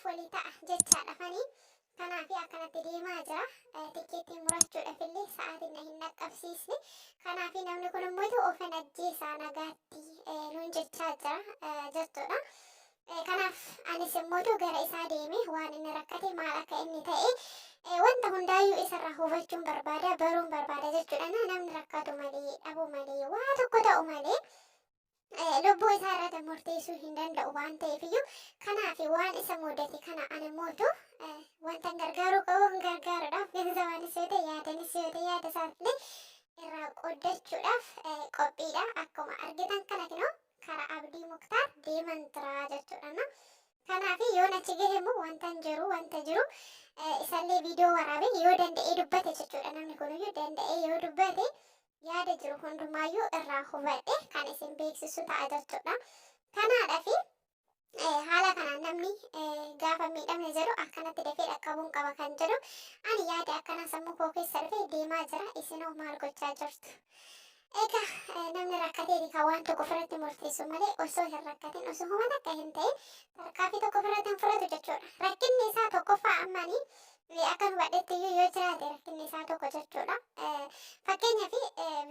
Walii ta'a jechaadhafani. Kanaaf akkanatti deemaa jira. Tikkeettii murachuudhaaf illee sa'aatiin na hin dhaqqabsiisne. Kanaaf namni kun immoo ofin ajjeesaa nagaatti nuun jechaa jira jechuudha. Kanaaf anis immoo gara isaa deeme waan inni rakkate maal akka inni ta'e wanta hundaayyuu isarraa hubachuun barbaada, baruun barbaada jechuudha. Namni rakkatu malee, dhabu malee, waa tokko ta'u malee lubbuu isaa irratti murteessuu hin danda'u waan ta'eef iyyuu, kanaaf waan isa mudate kana ani mootu wanta gargaaruu qabu gargaaruudhaaf, ganzabaanis yoo ta'e, yaadanis yoo ta'e, yaada isaallee irraa qoodachuudhaaf qophiidha. Akkuma argitan kana kinoo karaa Abdii Muktaar deeman jira jechuudha. Kanaaf yoon achi gahe immoo wanta jiru wanta jiru isallee viidiyoo waraabee, yoo danda'ee dubbate jechuudha. Namni kunuyyuu danda'ee yoo dubbate, yaada jiru hundumaayyuu irraa hubadhe kan isin beeksisu ta'a jechuudha. Kanaadhaaf haala kanaan namni gaafa miidhamne jedhu akkanatti dafee dhaqqabuun qaba kan jedhu ani yaada akkana sammuu koo keessa dhufee deemaa jira. Isinoo maal gochaa jirtu? Egaa namni rakkateeti kan waan tokko ofirratti murteessu malee, osoo hin rakkatin, osoo homa takka hin ta'in tarkaanfii tokko ofirratti hin fudhatu jechuudha. Rakkinni isaa tokkoffaa ammanii akka hubadhetti iyyuu yoo jiraate, rakkinni isaa tokko jechuudha. Fakkeenyaaf,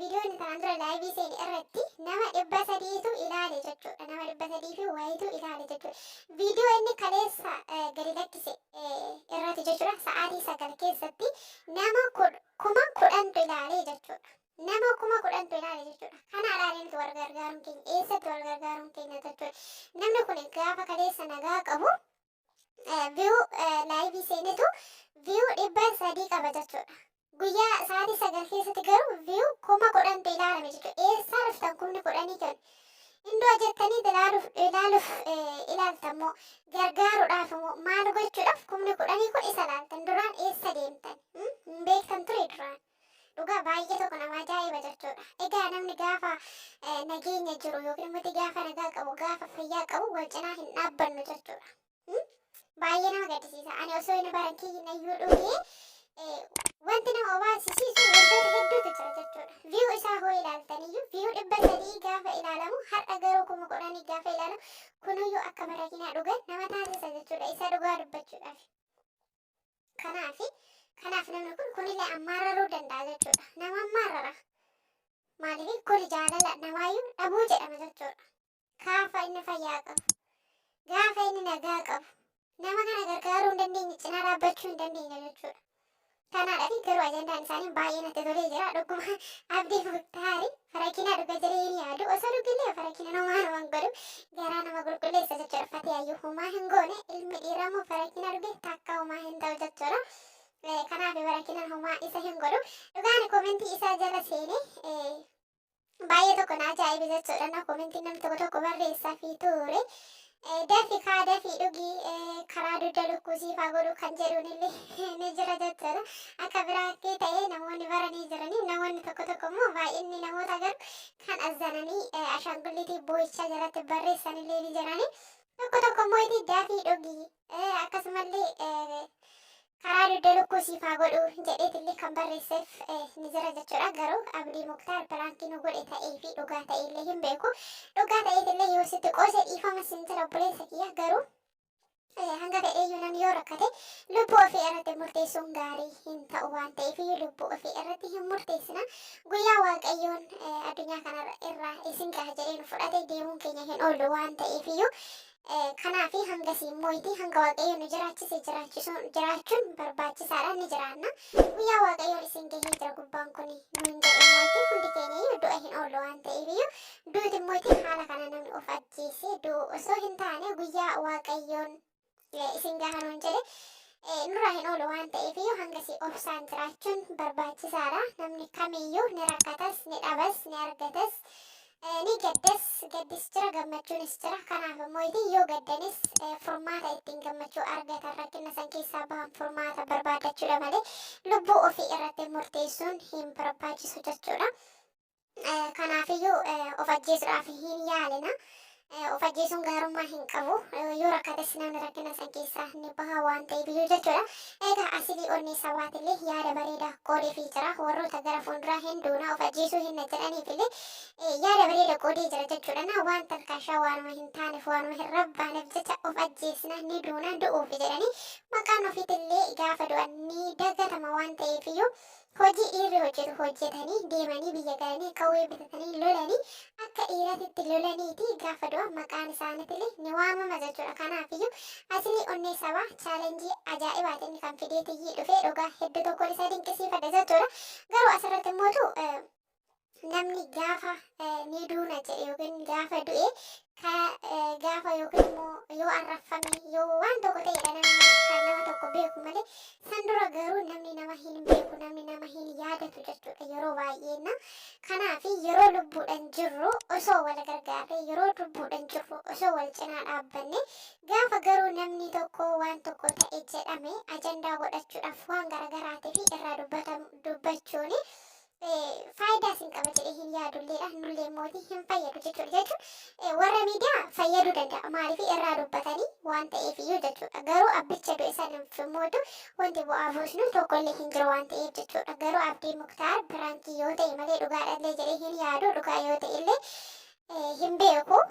viidiyoo inni tanaan dura live seeni irratti nama 300tu ilaale jechuudha. Nama 300 fi wayitu ilaale jechuudha. Viidiyoo inni kaleessa gadi lakkise irratti jechuudha. Sa'aatii 9 keessatti nama 10,000tu ilaale jechuudha. Nama 10,000tu ilaale jechuudha. Kana ilaalee nuti wal gargaaruun keenya eessatti wal gargaaruun keenya jechuudha? Namni kun gaafa kaleessa nagaa qabu view live seenetu view 300 qaba jechuudha. Guyyaa sa'aatii 9 keessatti garuu view 10,000tu ilaalame jechuudha. Eessaa dhuftan kumni kudhanii kan? Indoo jettanii ilaaluuf ilaaltammoo, gargaaruudhaaf immoo, maal gochuudhaaf kumni kudhanii kun isa ilaaltan? Duraan eessa deemtan? Hin beektan ture duraan. Dhugaa baay'ee tokko nama ajaa'iba jechuudha. Egaa namni gaafa nageenya jiru yookiin immoo gaafa nagaa qabu, gaafa fayyaa qabu wal cinaa hin dhaabbannu jechuudha. Baay'ee nama gaddisiisa. Ani osoo inni barankii nayyuu dhugee, wanti nama obaasisiisu wantoota hedduutu jira jechuudha. View isaa hoo ilaaltaniyyuu, view 300 gaafa ilaalamu, har'a garuu 10,000 gaafa ilaalamu, kunuyyuu akka barakinaa dhugan nama taasisa jechuudha. Isa dhugaa dubbachuudhaaf. Kanaaf namni kun kunillee ammaararuu danda'a jechuudha. Nama ammaarara. Maaliif, kun jaalala namaayyuu dhabuu jedhama jechuudha. Gaafa inni fayyaa qabu, gaafa inni nagaa qabu, nama kana gargaaruu hin dandeenye, cinaa dhaabbachuu hin dandeenye jechuudha. Kanaadhaaf garuu ajandaan isaanii baay'ee natti tolee jira. Dhuguma Abdii Muktaari farakina dhuga jedhee hin yaadu. Osoo dhugillee farakina namaa naman godhu, garaa nama qulqulleessa jechuudha. Fatee ayyuu homaa hin goone. Ilmi dhiiraa immoo farakina dhuge takka homaa hin ta'u jechuudha. Kanaaf barakinaan homaa isa hin godhu. Dhugaan comment isaa jala seenee baay'ee tokko na ajaa'ibe jechuudha. Na commentiin namni tokko tokko barreessaa fi ture. Dafi kaa, dafii dhugii, karaa dugda lukkuu siifaa godhu kan jedhuun illee ni jira jechuudha. Akka biraatti ta'ee namoonni baranii jiranii, namoonni tokko tokko immoo, baay'inni namoota garuu kan azzananii ashaangulliitii boo'ichaa jalatti barreessan illee ni jiranii. Tokko tokko immoo itti dafii dhugii, akkasumallee karaa dugda lukkuu siifaa godhu jedheetillee kan barreesseef ni jira jechuudha. Garuu Abdii Muktaar prank nu godhe ta'ee fi dhugaa ta'e illee hin beeku. Dhugaa ta'eetillee yoo sitti qoose, dhiifama siin jira, obboleessa kiyya. Garuu hanga fedheeyyuu namni yoo rakkate lubbuu ofii irratti murteessuun gaarii hin ta'u waan ta'eef, lubbuu ofii irratti hin murteessina. Guyyaa Waaqayyoon addunyaa kana irraa isin gaha jedhee nu fudhate deemuun keenya hin oolu waan ta'eef iyyuu, kanaaf hangasii immoo hanga Waaqayyo nu jiraachise jiraachisuun jiraachuun barbaachisaadha, ni jiraanna. Guyyaa Waaqayyoon isin gahee jira gubbaan kun nuun jedhe immoo hundi keenya iyyuu du'a hin oollu waan ta'eef iyyuu, duuti immoo haala kana namni of ajjeesee du'u osoo hin taane, guyyaa Waaqayyoon isin gaha nuun jedhe nurraa hin oolu waan ta'eef iyyuu, hangasii obsaan jiraachuun barbaachisaadha. Namni kamiyyuu ni rakkatas, ni dhabas, ni argatas, ni gaddas, gaddis jira, gammachuunis jira. Kanaaf immoo yoo gaddanis furmaata ittiin gammachuu argatan, rakkina san keessaa bahan furmaata barbaadachuudha malee, lubbuu ofii irratti murteessuun hin barbaachisu jechuudha. Kanaafiyyuu of ajjeesuudhaaf hin yaalina. Of ajjeesuun gaarummaa hin qabu. Yoo rakkates namni rakkina san keessaa ni baha waan ta'eef iyyuu jechuudha. Egaa Asilii Onnee Sabaatillee yaada bareedaa qoodeefii jira. Warroota gara fuulduraa hin duuna of ajjeesuu hinna jedhaniifillee yaada bareeda qoodee jira jechuudha. Na waan talkaashaa waanuma hin taaneef waanuma hin rabbaaneef jecha of ajjeesna ni duuna du'uufi jedhanii maqaan ofiitillee gaafa du'an ni dagatama waan ta'eef iyyuu Hojii dhiirri hojjetu hojjetanii, deemanii biyya galanii qawwee bitatanii lolanii akka dhiiratitti lolaniiti gaafa du'an maqaan isaanitillee ni waamama jechuudha. Kanaafiyyuu Asilii Onnee Sabaa chaalenjii ajaa'ibaati inni kan fidee tiyyii dhufee dhugaa hedduu tokkoon isa dinqisiifadha jechuudha. Garuu asirratti immootu namni gaafa ni duuna jedhe yookiin gaafa du'e ka gaafa yookiin immoo yoo arraffame yoo waan tokko ta'edha namni kan nama tokko beeku malee san dura garuu namni nama hin beeku namni nama hin yaadatu jechuudha yeroo baay'eenna. Kanaaf yeroo lubbuudhaan jirru osoo wal gargaarre yeroo lubbuudhaan jirru osoo wal cinaa dhaabbanne gaafa garuu namni tokko waan tokko ta'e jedhame ajandaa godhachuudhaaf waan garagaraatiif irraa dubbachuuni faayidaas hin qaba jedhee hin yaadulleedha. Nullee mootii hin fayyadu jechuudha. Jechuun warra miidiyaa fayyaduu danda'a. Maaliif irraa dubbatanii waan ta'eef iyyuu jechuudha. Garuu abbicha du'e saniif mootu wanti bu'aa buusnu tokkollee hin jiru waan ta'eef jechuudha. Garuu Abdii Muktaar piraankii yoo ta'e malee dhugaadhallee jedhee hin yaadu. Dhugaa yoo ta'e illee hin beeku.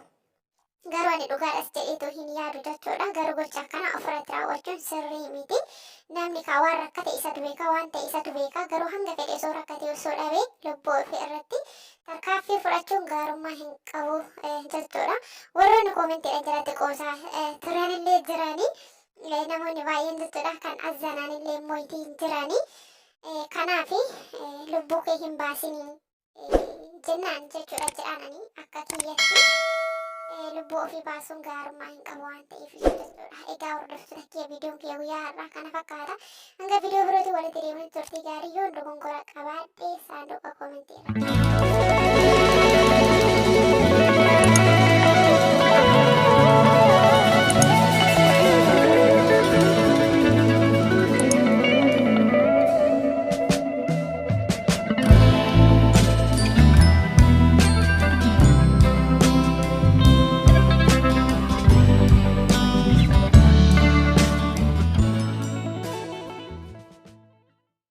Garuu ani dhugaadhas jedheetu hin yaadu jechuudha. Garuu gocha akkanaa ofirratti raawwachuun sirrii miti. Namni kaa waan rakkate isatu beeka, waan ta'e isatu beeka. Garuu hanga fedhe osoo rakkate osoo dhabee lubbuu ofii irratti tarkaaffii fudhachuun gaarummaa hin qabu jechuudha. Warroonni koomentiidhaan jalatti qoosaa turanillee jiranii. Namoonni baay'een jechuudha kan azzanaanillee mo'itiin jiranii. Kanaaf lubbuu kee hin baasinii. Jennaan jechuudha jedhaan ani akka kiyyatti lubbuu ofii baasuun gaarummaa hin qabu waan ta'eef jechuudha. Egaa hordoftoota kiyya viidiyoon kiyya guyyaa har'aa kana fakkaata. Hanga viidiyoo birootiin walitti deemnutti turtii gaarii yoon dogongora qabaadhe saanduqa koomentii irratti.